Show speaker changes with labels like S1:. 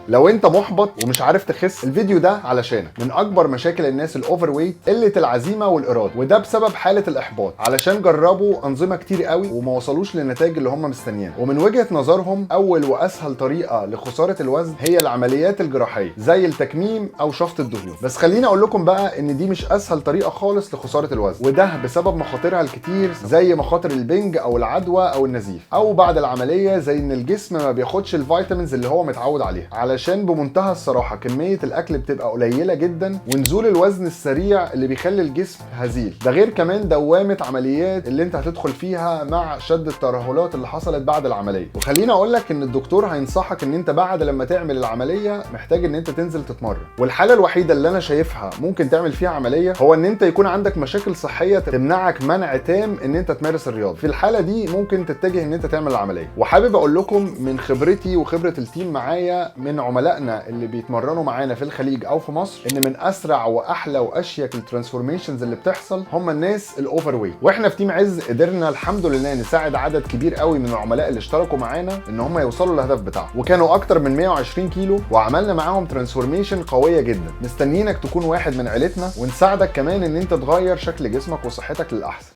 S1: لو انت محبط ومش عارف تخس، الفيديو ده علشانك. من اكبر مشاكل الناس ال overweight قلة العزيمة والارادة، وده بسبب حاله الاحباط، علشان جربوا انظمة كتير قوي وما وصلوش للنتائج اللي هم مستنيينها. ومن وجهه نظرهم اول واسهل طريقه لخساره الوزن هي العمليات الجراحية زي التكميم او شفط الدهون. بس خليني اقول لكم بقى ان دي مش اسهل طريقه خالص لخسارة الوزن، وده بسبب مخاطرها الكتير زي مخاطر البنج او العدوى او النزيف، او بعد العملية زي ان الجسم ما بياخدش ال vitamins اللي هو متعود عليها، علشان بمنتهى الصراحة كمية الاكل بتبقى قليله جدا، ونزول الوزن السريع اللي بيخلي الجسم هزيل. ده غير كمان دوامه عمليات اللي انت هتدخل فيها مع شد الترهلات اللي حصلت بعد العملية. وخليني اقول لك ان الدكتور هينصحك ان انت بعد لما تعمل العملية محتاج ان انت تنزل تتمرن. والحالة الوحيدة اللي انا شايفها ممكن تعمل فيها عملية هو ان انت يكون عندك مشاكل صحية تمنعك منع تام ان انت تمارس الرياضة. في الحالة دي ممكن تتجه ان انت تعمل العملية. وحابب اقول لكم من خبرتي وخبره ال team معايا من عملائنا اللي بيتمرنوا معانا في الخليج او في مصر، ان من اسرع واحلى واشيك ال transformations اللي بتحصل هم الناس ال overweight. واحنا في team عز قدرنا الحمد لله نساعد عدد كبير قوي من العملاء اللي اشتركوا معانا ان هم يوصلوا للهدف بتاعهم، وكانوا اكتر من 120 كيلو، وعملنا معاهم transformation قوية جدا. مستنيينك تكون واحد من عيلتنا ونساعدك كمان ان انت تغير شكل جسمك وصحتك للاحسن.